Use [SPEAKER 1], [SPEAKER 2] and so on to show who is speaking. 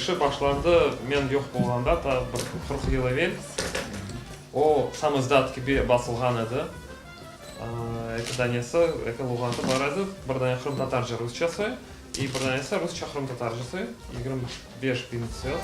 [SPEAKER 1] İşi başlandı men yoq olğanda, ta bir 40 yıl evel. O, samizdat kibi basılğan edi. Eki danesi, eki luğatı bar edi. Bir dane qırımtatarca rusçası i bir danesi rusça qırımtatarcası, 25 biñ söz.